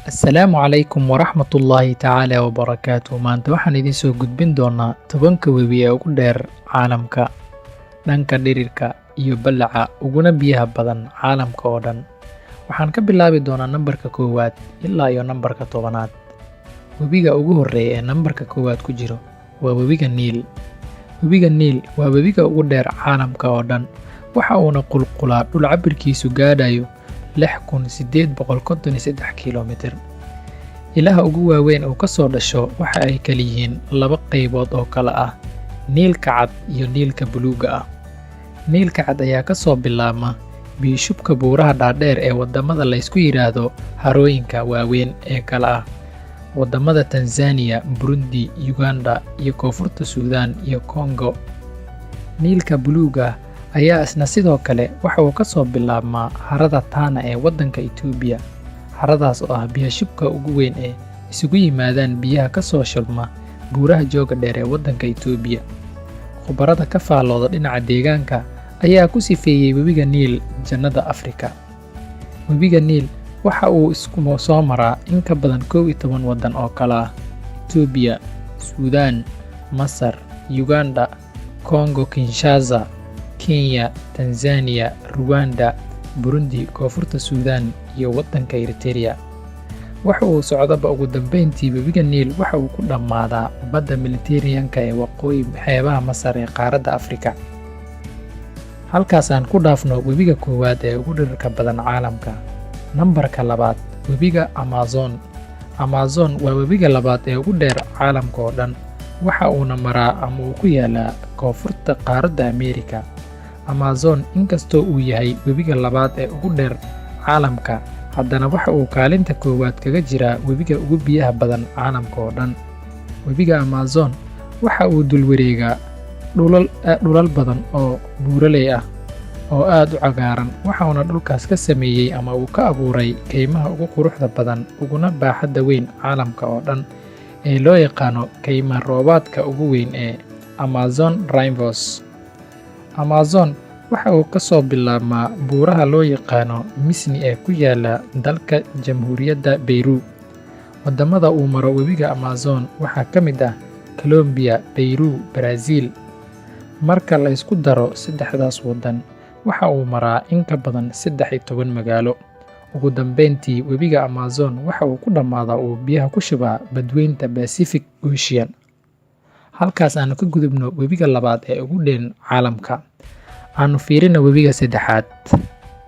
Assalaamu calaykum waraxmatullaahi tacaala wabarakaatu. Maanta waxaan idiin soo gudbin doonaa 10-ka webi ee ugu dheer caalamka, dhanka dhirirka iyo ballaca, uguna biyaha badan caalamka oo dhan. Waxaan ka bilaabi doonaa nambarka koowaad ilaa iyo nambarka 10aad. Webiga ugu horreeya ee nambarka koowaad ku jiro waa webiga Niil. Webiga Niil waa webiga ugu dheer caalamka oo dhan, waxa uuna qulqulaa dhul cabirkiisu gaadhayo 6853 kiiloomitir. Ilaha ugu waaweyn uu ka soo dhasho waxa ay kala yihiin laba qaybood oo kala ah Niilka Cad iyo Niilka Buluugga ah. Niilka Cad ayaa ka soo bilaabma biyashubka buuraha dhaadheer ee waddamada la isku yidhaahdo harooyinka waaweyn ee kala ah waddamada Tanzania, Burundi, Uganda iyo Koonfurta Suudaan iyo Kongo. Niilka Buluugga ah ayaa isna sidoo kale waxa uu ka soo bilaabmaa harada Tana ee waddanka Itoobiya, haradaas oo ah biyashubka ugu weyn ee isugu yimaadaan biyaha ka soo shubma buuraha jooga dheer ee waddanka Itoobiya. Khubarada ka faallooda dhinaca deegaanka ayaa ku sifeeyey webiga Niil jannada Afrika. Webiga Niil waxa uu isku soo maraa in ka badan 11 waddan oo kala ah Itoobiya, Suudaan, Masar, Uganda, Kongo Kinshasa, Kenya, Tanzania, Ruwanda, Burundi, Koonfurta Suudaan iyo waddanka Eritereya. Waxa uu socdaba ugu dambeyntii webiga Niil waxa uu ku dhammaadaa badda Mediterranean-ka ee waqooyi xeebaha Masar ee qaaradda Afrika. Halkaas aan ku dhaafno webiga koowaad ee ugu dhirirka badan caalamka. Nambarka labaad, webiga Amazon. Amazon waa webiga labaad ee ugu dheer caalamka oo dhan, waxa uuna maraa ama uu ku yaalaa koonfurta qaaradda Ameerika. Amazon inkastoo uu yahay webiga labaad ee ugu dheer caalamka, haddana waxa uu kaalinta koowaad kaga jiraa webiga ugu biyaha badan caalamka oo dhan. Webiga Amazon waxa uu dul wareegaa dhulal badan oo buuraley ah oo aad u cagaaran, waxauna dhulkaas ka sameeyey ama uu ka abuuray kaymaha ugu quruxda badan uguna baaxadda weyn caalamka oo dhan ee loo yaqaano kayma roobaadka ugu weyn ee Amazon Rainforest. Amazon waxa uu ka soo bilaabmaa buuraha loo yaqaano Misni ee ku yaala dalka Jamhuuriyadda Peru. Waddamada uu maro webiga Amazon waxaa ka mid ah Colombia, Peru, Brazil. Marka la isku daro saddexdaas waddan, waxa uu maraa in ka badan 13 magaalo. Ugu dambeyntii, webiga Amazon waxa uu ku dhammaadaa uu biyaha ku shubaa badweynta Pacific Ocean. Halkaas aanu ka gudubno webiga labaad ee ugu dheer caalamka. Aanu fiirino webiga saddexaad,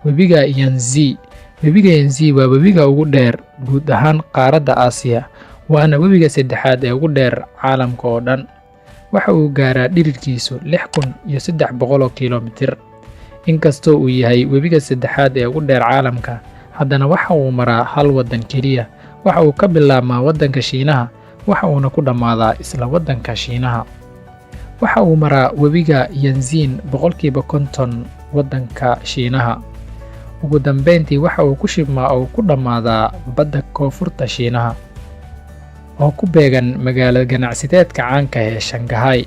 webiga Yangtze. Webiga Yangtze waa webiga ugu dheer guud ahaan qaaradda Aasiya, waana webiga saddexaad ee ugu dheer caalamka oo dhan. Waxa uu gaaraa dhirirkiisu 6300 kiiloomitir. Inkastoo uu yahay webiga saddexaad ee ugu dheer caalamka, haddana waxa uu maraa hal waddan keliya. Waxa uu ka bilaabmaa waddanka Shiinaha, waxa uuna ku dhammaadaa isla waddanka Shiinaha. Waxa uu maraa webiga Yangtze 50% waddanka Shiinaha. Ugu dambeyntii, waxa uu ku shubmaa oo ku dhammaadaa badda koonfurta Shiinaha oo ku beegan magaalo ganacsiyeedka caanka ee Shanghai.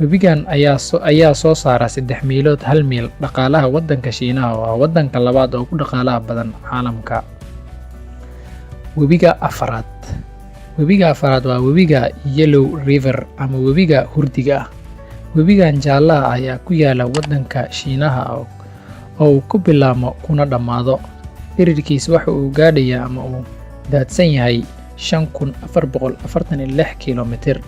Webigan ayaa soo saara saddex meelood hal meel dhaqaalaha waddanka Shiinaha, oo ah waddanka labaad oo ugu dhaqaalaha badan caalamka. Webiga afaraad. Webiga afaraad waa webiga Yellow River ama webiga hurdiga ah. Webigan jaallaha ayaa ku yaala waddanka Shiinaha oo uu ku bilaabmo kuna dhammaado. Dhererkiisa waxa uu gaadhayaa ama uu daadsan yahay 5446 kiilomitir.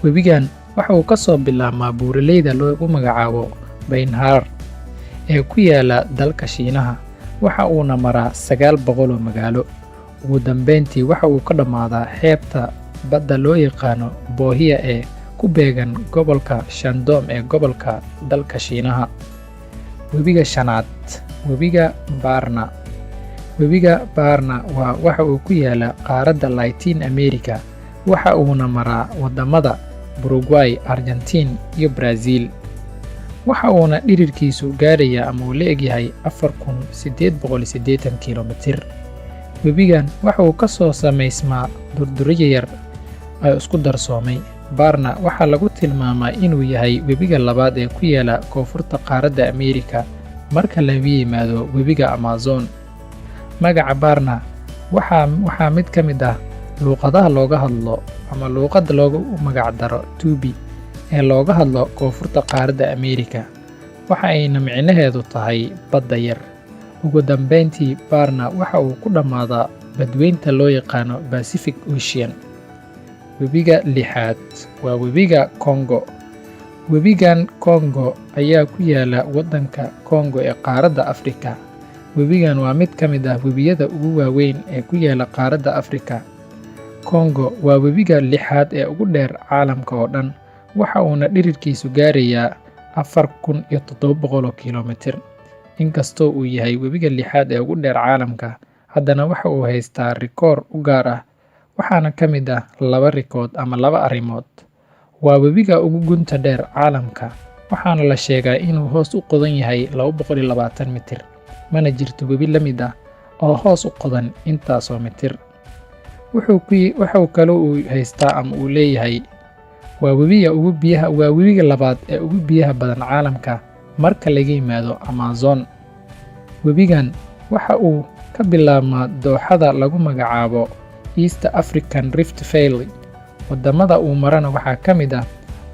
Webigan waxa uu ka soo bilaabmaa buuraleyda loogu magacaabo Baynhaar ee ku yaala dalka Shiinaha, waxa uuna maraa 900 oo magaalo. Ugu dambeyntii, waxa uu ka dhammaadaa xeebta badda loo yaqaano Bohai ee ku beegan gobolka Shandong ee gobolka dalka Shiinaha. Webiga shanaad, webiga Barna. Webiga Barna waa waxa uu ku yaalaa qaaradda Latin America, waxa uuna maraa waddamada Uruguay, Argentine iyo Brazil. Waxa uuna dhererkiisu gaadhayaa ama uu la egyahay 4880 kiilomitir. Webigan waxa uu ka soo samaysmaa durdurro yaryar oo isku darsoomay. Barna waxaa lagu tilmaamaa inuu yahay webiga labaad ee ku yaala koonfurta qaaradda Ameerika marka laga yimaado webiga Amazon. Magaca Barna Waxaa mid ka mid ah luuqadaha looga hadlo ama luuqadda loogu magacdaro Tupi ee looga hadlo koonfurta qaaradda Ameerika, waxa ayna micnaheedu tahay badda yar. Ugu dambeyntii, Parana waxa uu ku dhammaadaa badweynta loo yaqaano Pacific Ocean. Webiga lixaad waa webiga Congo. Webigan Congo ayaa ku yaala waddanka Congo ee qaaradda Afrika. Webigan waa mid ka mid ah webiyada ugu waaweyn ee ku yaala qaaradda Afrika. Congo waa webiga lixaad ee ugu dheer caalamka oo dhan, waxa uuna dhererkiisu gaarayaa 4700 kiiloomitir. Inkastoo uu yahay webiga lixaad ee ugu dheer caalamka, haddana waxa uu haystaa rikoor u gaar ah, waxaana ka mid ah laba rikood ama laba arrimood. Waa webiga ugu gunta dheer caalamka, waxaana la sheegaa inuu hoos u qodan yahay 220 mitir, mana jirto webi la mid ah oo hoos u qodan intaasoo mitir. Wuxuu kaloo uu haystaa ama uu leeyahay waa webiga labaad ee ugu biyaha badan caalamka marka laga yimaado Amazon. Webigan waxa uu ka bilaabmaa dooxada lagu magacaabo East African Rift Valley. Waddamada uu marana waxaa ka mid ah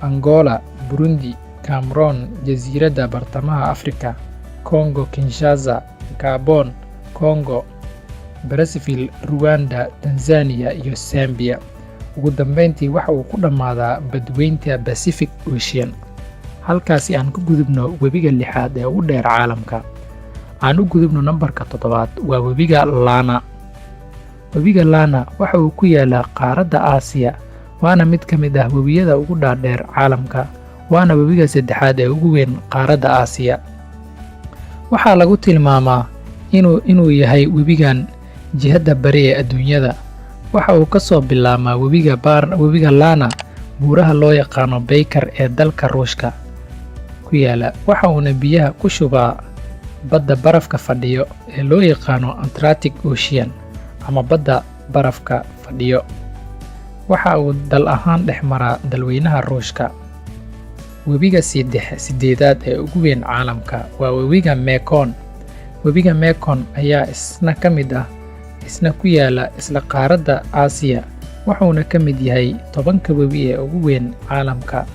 Angola, Burundi, Cameroon, Jasiiradda Bartamaha Afrika, Congo Kinshasa, Gabon, Congo Brazzaville, Ruwanda, Tanzania iyo Zambia. Ugu dambeyntii, waxa uu ku dhammaadaa badweynta Pacific Ocean. Halkaasi aan ku gudubno webiga lixaad ee ugu dheer caalamka. Aan u gudubno nambarka toddobaad, waa webiga Lana. Webiga Lana waxa uu ku yaalaa qaaradda Aasiya, waana mid ka mid ah webiyada ugu dhaadheer caalamka, waana webiga saddexaad ee ugu weyn qaaradda Aasiya. Waxaa lagu tilmaamaa inuu yahay webigan jihada bari ee adduunyada. Waxa uu ka soo bilaabmaa webiga Lana buuraha loo yaqaano Baykar ee dalka Ruushka ku yaala, waxa uuna biyaha ku shubaa badda barafka fadhiyo ee loo yaqaano Antarctic Ocean ama badda barafka fadhiyo. Waxa uu dal ahaan dhex maraa dalweynaha Ruushka. Webiga sideedaad ee ugu weyn caalamka waa webiga Mekong. Webiga Mekong ayaa isna ka mid ah, isna ku yaala isla qaaradda Aasiya, wuxuuna ka mid yahay 10-ka webi ee ugu weyn caalamka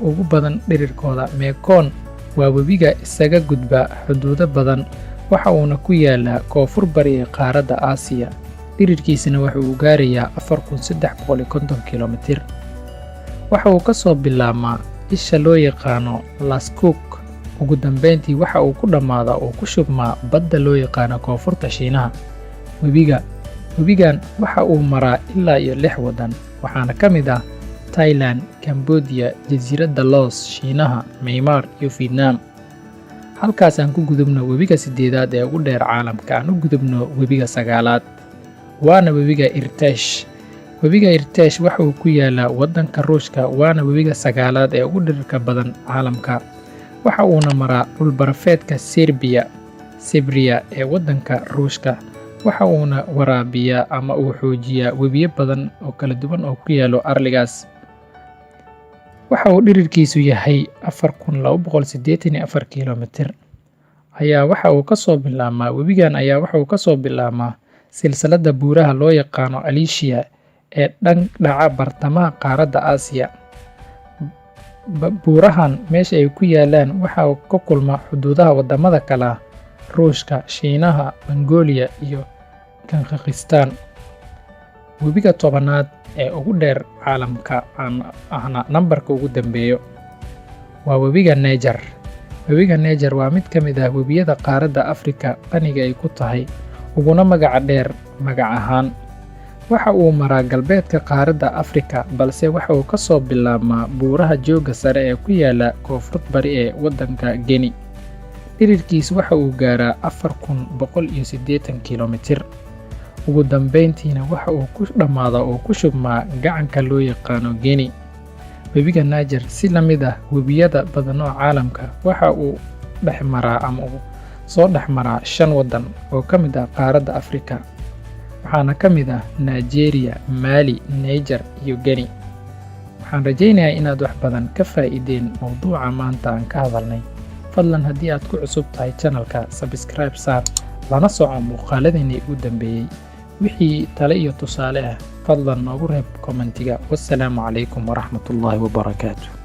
ugu badan dhererkooda. Mekong waa webiga isaga gudba xuduudo badan, waxa uuna ku yaalaa koonfur bari ee qaaradda Aasiya. Dhererkiisana waxa uu gaarayaa 4350 kiiloomitir. Waxa uu ka soo bilaabmaa isha loo yaqaano Lascook. Ugu dambeyntii, waxa uu ku dhammaadaa oo ku shubmaa badda loo yaqaano Koonfurta Shiinaha. Webigan waxa uu maraa ilaa iyo lix waddan, waxaana ka mid ah Thailand, Cambodia, Jasiiradda Laos, Shiinaha, Myanmar iyo Vietnam. Halkaas aan ku gudubno webiga sideedaad ee ugu dheer caalamka. Aan u gudubno webiga sagaalaad, waana webiga Irtysh. Webiga Irtysh waxa uu ku yaalaa waddanka Ruushka, waana webiga sagaalaad ee ugu dhererka badan caalamka. Waxa uuna maraa dhul barafeedka Siberia ee waddanka Ruushka. Waxa uuna waraabiyaa ama uu xoojiyaa webiyo badan oo kala duwan oo ku yaalo arligaas. Waxa uu dhererkiisu yahay 4284 kiiloomitir. Ayaa waxa uu ka soo bilaabmaa Webigan ayaa waxa uu ka soo bilaabmaa silsiladda buuraha loo yaqaano Altai ee dhan dhaca bartamaha qaaradda Aasiya. Buurahan meesha ay ku yaalaan waxa uu ka kulma xuduudaha waddamada kala Ruushka, Shiinaha, Mongolia iyo Kazakhstan. Webiga 10aad ee ugu dheer caalamka, aan ahna nambarka ugu dambeeyo, waa webiga Niger. Webiga Niger waa mid ka mid ah webiyada qaaradda Afrika qaniga ay ku tahay, uguna magaca dheer magac ahaan. Waxa uu maraa galbeedka qaaradda Afrika, balse waxa uu ka soo bilaabmaa buuraha jooga sare ee ku yaala koonfur bari ee waddanka Guinea. Dhererkiisu waxa uu gaaraa 4180 kiiloomitir. Ugu dambeyntiina, waxa uu ku dhammaadaa oo ku shubmaa gacanka loo yaqaano Guinea. Webiga Niger, si la mid ah webiyada badan oo caalamka, waxa uu dhex maraa ama uu soo dhex maraa shan waddan oo ka mid ah qaaradda Afrika, waxaana ka mid ah Nigeria, Mali, Niger iyo Guinea. Waxaan rajaynayaa inaad wax badan ka faa'iideen mowduuca maanta aan ka hadalnay. Fadlan, haddii aad ku cusub tahay channelka, subscribe saar, Lana soco muuqaaladeenii ugu dambeeyey. Wixii tale iyo tusaale ah, fadlan noogu reeb comment-iga. Wassalaamu calaykum waraxmatullaahi wabarakaatu.